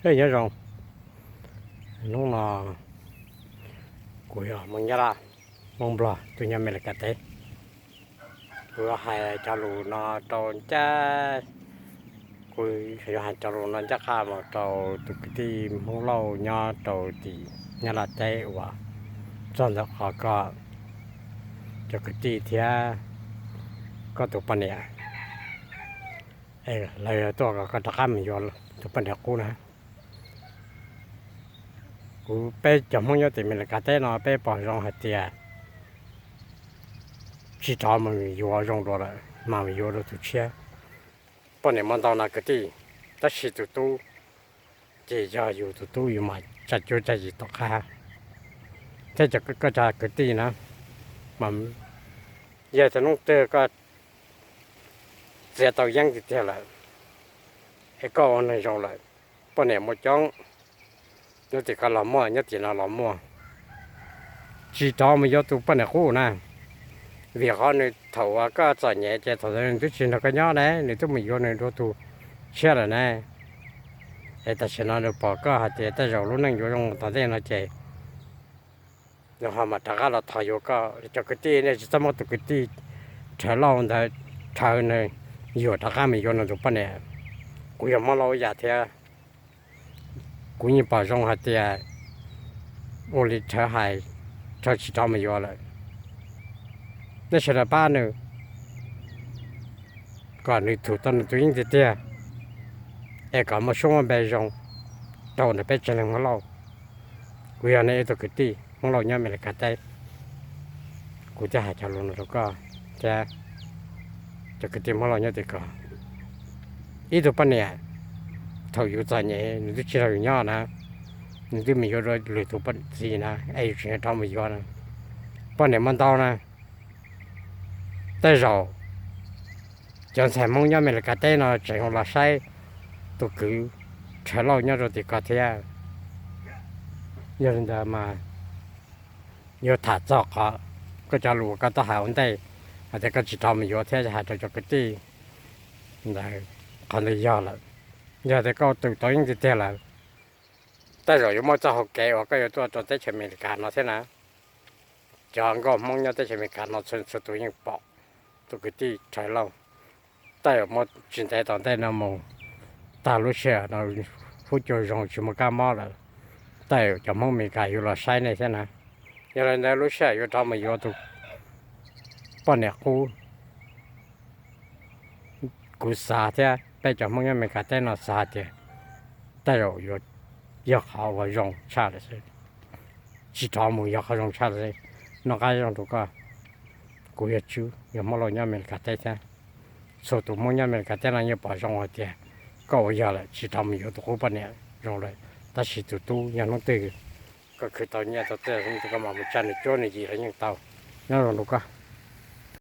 Ej, nyob zoo, hnub no kuv yog Hmoob Nyab Laj, Hmoob Nplog tuaj nyob Amelikas teb. Kuv yuav hais cov lus no rau ncaj, kuv yuav hais cov lus no ncaj qha mus rau tus kwv tij Hmoob Lauj nyob rau tim Nyab Laj teb uas txog ntawm qhov koj cov kwv tij thiab koj tus poj niam, lawv tuaj kom koj rov qab mus yuav tus poj niam qub na. Kuv, peb cov Hmoob nyob tim Amelikas teb no peb pom zoo hais tias tsis rov mus yuav zoo dua lawm, mas mus yuav dua tus tshiab. Poj niam muaj ntau na kwv tij, tab sis tus tub ces yog yus tus tub yus mam tsa cuab tsa yim tom qab. Thiab cov, koj cov kwv tij na, mas yog tias hnub twg koj txiav tau yeeb tiag tiag lawm es koj ua neeg zoo lawm, poj niam muaj coob, nyob tim koj los muaj, nyob tim no los muaj, tsis rov mus yuav tus poj niam qub na. Vim qhov nws thaum uas koj txom nyem ces thaum ntawd nws twb tsis nrog koj nyob ne, nws twb mus yuav nws dua tus tshiab lawm ne. Es tam sim no nws pom koj hais tias tej zaum lub neej yuav zoo tom ntej no ces nws ho mam rov qab los thov yuav koj. Cov kwv tij nej tsis txhob muab tus kwv tij Rhawv Lauj ntawd rhawv nws yuam rov qab mus yuav nws tus poj niam. Kuv yog Hmoob Lauj ib yam thiab, kuv yeej pom zoo hais tias ua li Rhawv hais, Rhawv tsis rov mus yuav lawm. Nej sawv daws pab nws kom nws thum tau nws tus yeeb tiag tiag, es kom muaj suab muaj npe zoo rau ntawm peb tsev neeg Hmoob Lauj. Kuv yog nej ib tug kwv tij Hmoob Lauj nyob Amelikas teb, kuv thiaj hais cov lus no rau koj thiab cov kwv tij Hmoob Lauj nyob tim ko. Ib tug poj niam thaum yus txom nyem nws twb tsis nrog yus nyob na, nws twb mus yuav dua lwm tus poj txiv na, es yus tseem rov mus yuav na. Poj niam muaj ntau na, tej zaum cov ntxhais Hmoob nyob Amelikas teb no tseem los saib tus kwv Rhawv Lauj nyob rau tim ko thiab. Yog li ntawd mas yuav tham txog qhov koj cov lus uas koj tau hais ua ntej hais tias koj tsis rov mus yuav thiab hais rau cov kwv tij ntawd, qhov ntawd yog lawm. Yog tias koj tus tau yeeb tiag tiag lawm, tej zaum yuav muaj txoj hau kev uas koj yuav tuaj rau teb chaws Amelikas no thiab na. Cov nkauj Hmoob nyob teb chaws Amelikas no txhua txhua tus yeej pom tus kwv tij Rhawv Lauj. Tej zaum muaj tsis ntev tom ntej no mus, tag lub sij hawm no huab cua zoo tsis muaj kab mob lawm, tej zaum cov Hmoob Amelikas yuav los saib nej thiab na. Yog li ntawd lub sij hawm yuav rov mus yuav tus poj niam qub, kuv xav thiab peb cov Hmoob nyob Amelikas teb no xav hais tias tej zaum yuav yog qhov uas zoo tshaj lawm xwb. Tsis rov mus yog qhov zoo tshaj lawm xwb. Noj qab zoo rau koj. Kuv yog Tswb, yog Hmoob Lauj nyob Amelikas teb thiab. Txhua tus Hmoob nyob Amelikas teb no yeej pom zoo hais tias koj uas yog lawm tsis rov mus yuav tus qub poj niam zoo lawm, tab sis tus tub yog hnub twg koj khwv tau nyiaj tau txiaj hnub twg koj mam mus tsa nws cuab nws yim los yeej tau. Nyob zoo rau koj.